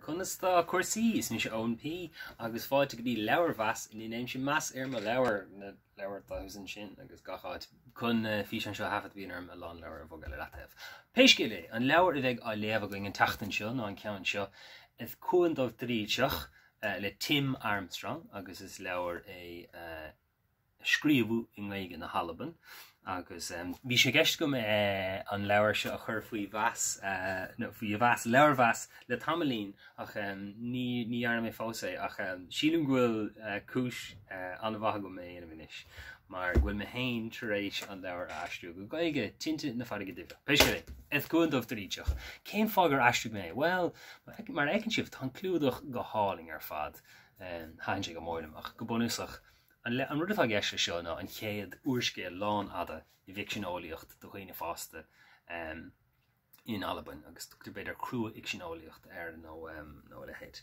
Conas tá cúrsaí? Is mise Eoin P agus fáilte go dtí Leabharmheas ina ndéanaimse meas ar mo leabhair, na leabhair atá thuas ansin agus gach áit. Chun na físeáin seo a thaifead bíonn orm a lán leabhar a bhogadh le leataobh. Pé scéal é, an leabhar a bheidh á léamh againn an tseachtain seo ná an ceann seo, Eth Cuan Dubh Drìodsach le Tim Armstrong agus is leabhar é a scríobhadh i nGaeilge na hAlban agus bhí sé i gceist agam an leabhar seo a chur faoi mheas, nó faoi mheas, leabharmheas le tamaillín ach ní ní dhearna mé fós é ach sílim go bhfuil cúis an-mhaith agam é a dhéanamh anois mar go bhfuil mé féin tar éis an leabhar a aistriú go Gaeilge, Tinte na Farraige Duibhe. Pé scéal é, Eth Cuan Dubh Drìodsach. Cén fáth gur aistrigh mé é? Bhuel, mar a fheiceann sibh, tá an clúdach go hálainn ar fad. Thaitin sé go mór liom ach go bunúsach, An rud atá i gceist leis seo ná an chéad úrscéal lánfhada i bhficseaneolaíocht do dhaoine fásta in Albain, agus tugtar b'fhéidir crua-fhicseaneolaíocht air nó nó a leithéid.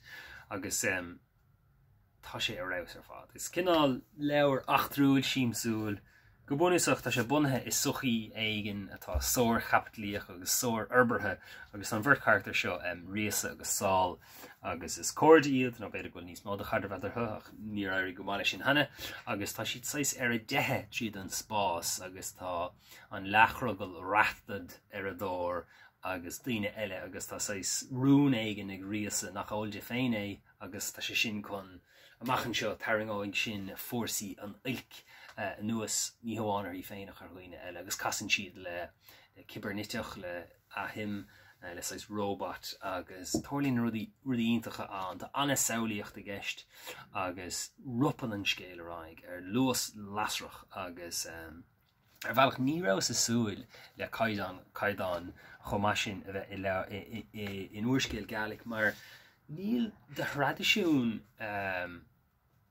Agus tá sé ar fheabhas ar fad. Is cineál leabhar eachtrúil, siamsúil. Go bunúsach tá sé bunaithe i sochaí éigin atá sárchaipitlíoch agus sárfhorbartha agus tá an bheirt charachtar seo, Ríosa agus Sál, agus is cairde iad, nó b'fhéidir go bhfuil níos mó de chaidreamh eatarthu ach níor éirigh go maith leis sin cheana, agus tá siad saghas ar a dteitheadh tríd an spás agus tá an leathchrogall Rathbad ar a dtóir agus daoine eile agus tá saghas rún éigin ag Ríosa nach eol di féin é agus tá sé sin chun, amach anseo, tarraingeoidh sin fórsaí an oilc anuas, ní hamháin uirthi féin ach ar dhaoine eile, agus casann siad le cibirniteach, le Athim, le saghas robot, agus tarlaíonn rudaí, rudaí iontacha ann. Tá an-samhlaíocht i gceist agus ropann an scéal ar aghaidh ar luas lasrach agus. Ar bhealach, ní rabhas ag súil le caighdeán, caighdeán chomh maith sin a bheith i leabhar, in úrscéal Gàidhlig mar níl de thraidisiún,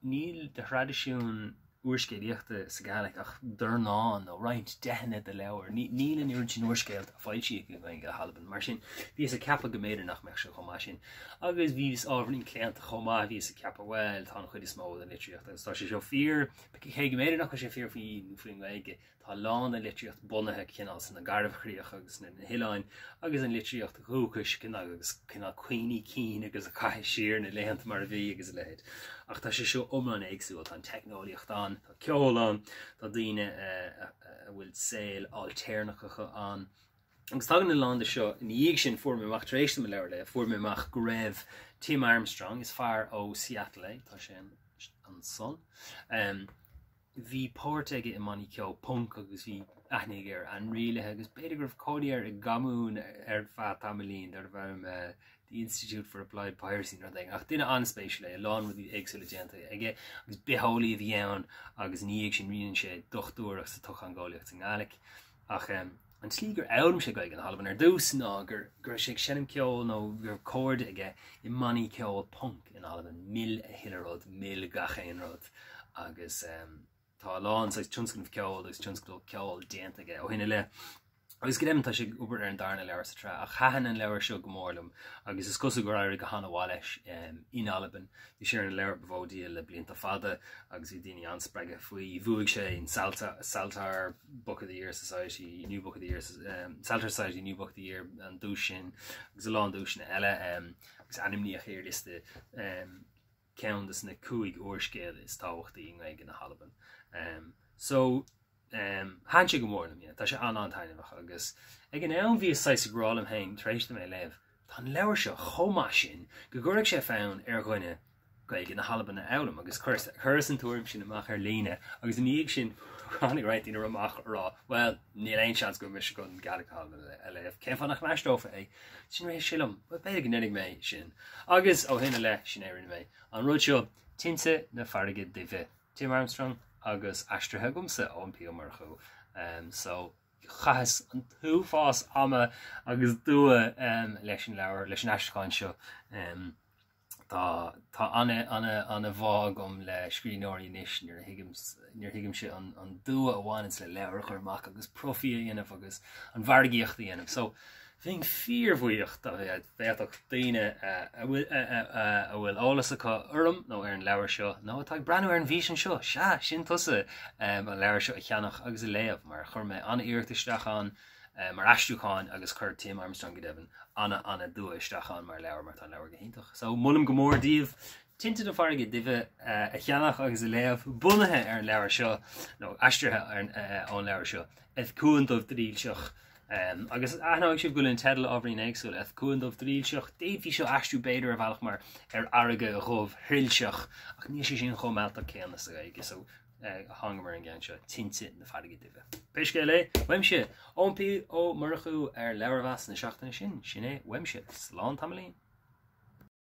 níl de thraidisiún úrscéalaíochta sa Ghàidhlig ach dornán nó roinnt deicheanna de leabhair. Níl an oiread sin úrscéalta foilsithe i nGaeilge na hAlban. Mar sin, bhíos ag ceapadh go mb'fhéidir nach mbeadh sé chomh maith sin. Agus bhíos ábhairín claonta chomh maith, bhíos ag ceapadh, bhuel, tá an chuid is mó den litríocht agus tá sé seo fíor, Cé go mb'fhéidir nach bhfuil sé fíor faoin nGaeilge, tá a lán den litríocht bunaithe cineál sna Garbhchríocha agus sna hoileáin agus an litríocht dhúchais cineál agus cineál cuimhní cinn agus a caitheadh siar na laethanta mar a bhí agus a leithéid. Ach tá sé seo iomlán éagsúil, tá an teicneolaíocht ann, tá ceol ann, tá daoine a bhfuil saol ailtéarnach acu ann. Agus tagann a lán de seo ina dhiaidh sin, fuair mé amach, tar éis dom an leabhar a léamh, fuair mé amach go raibh Tim Armstrong, is fear ó Seattle é, tá sé ansan, bhí páirt aige i mbannaí ceoil punk agus bhí aithne aige ar ainrialaithe agus b'fhéidir go raibh cónaí air i gcomún ar feadh tamaillín darbh ainm The Institute for Applied Piracy nó rud éigin. Ach duine an-spéisiúil é, a lán rudaí éagsúla déanta aige agus bitheolaí a bhí ann agus ina dhiaidh sin rinne sé dochtúireacht sa tsochtheangeolaíocht sa nGàidhlig. Ach an tslí gur fhoghlaim sé Gaeilge na hAlban ar dtús ná go raibh sé ag seinm ceoil nó go raibh cairde aige i mbannaí ceoil punk in Albain, mil a chuile rud, mil gach aon rud agus tá a lán saghas tionscnamh ceoil agus tionscadal ceoil déanta aige ó shin i leith. Agus go deimhin tá sé ag obair ar an darna leabhar sa tsraith ach thaitin an leabhar seo go mór liom agus is cosúil gur éirigh go han-mhaith leis in Albain. Bhí sé ar an leabhar ba mhó díol le blianta fada agus bhí daoine an-spreagtha faoi. Bhuaigh sé an Saltire Book of the Year Society, New Book of the Year, Saltire Society New Book of the Year an duais sin agus a lán duaiseanna eile agus ainmníodh é ar liosta ceann de na 5 úrscéal is tábhachtaí i nGaeilge na hAlban. So thaitin sé go mór liom, yeah. Tá sé an-an-taitneamhach agus ag an am bhíos saghas ag rá liom féin tar éis dom é a léamh, tá an leabhar seo chomh maith sin go gcuirfeadh sé fonn ar dhuine Gaeilge na hAlban a fhoghlaim agus chuireas an tuairim sin amach ar líne agus ina dhiaidh sin tháinig roinnt daoine amach ag rá bhuel níl aon seans go bhfuil mise chun Gaeilge na hAlban a léamh, cén fáth nach n-aistreofa é? Sin rith sé liom, bhuel b'fhéidir go ndéanfaidh mé sin. Agus ó shin i leith sin é a rinne mé. An rud seo, Tinte na Farraige Duibhe, Tim Armstrong agus aistrithe agamsa, Eoin P Ó Murchú. So chaitheas an t-uafás ama agus dua leis an leabhar, leis an aistriúchán seo. Tá tá an-an-an-bhá agam le scríbhneoirí anois nuair a thuigim nuair a thuigimse an an dua a bhaineanns le leabhar a chur amach agus profaí a dhéanamh agus an mhargaíocht a dhéanamh. So bheinn fíorbhuíoch dá bhféadfadh daoine a bhfuil a bhfuil eolas acu orm nó ar an leabhar seo nó atá ag breathnú ar an bhfíseán seo, sea, sin tusa, an leabhar seo a cheannach agus a léamh mar chuir mé an-iarracht isteach ann. Mar aistriúchán agus chuir Tim Armstrong go deimhin ana-ana-dua isteach ann mar leabhar mar tá an leabhar go hiontach. So molaim go mór daoibh Tinte na Farraige Duibhe a cheannach agus a léamh, bunaithe ar an leabhar seo, nó aistrithe ón leabhar seo, Eth Cuan Dubh Drilseach. Agus aithneoidh sibh go bhfuil an teideal ábhairín éagsúil, Eth Cuan Dubh Drilseach, d'fhéadfaí seo a aistriú b'fhéidir ar bhealach mar Ar Fharraige Dhubh Thrilseach, ach níl sé sin chomh mealltach céanna sa Ghaeilge, so thángamar ar an gceann seo, Tinte na Farraige Duibhe. Pé scéal é, uaimse, Eoin P. Ó Murchú ar leabharmheas na seachtaine sin, sin é uaimse. Slán tamaillín.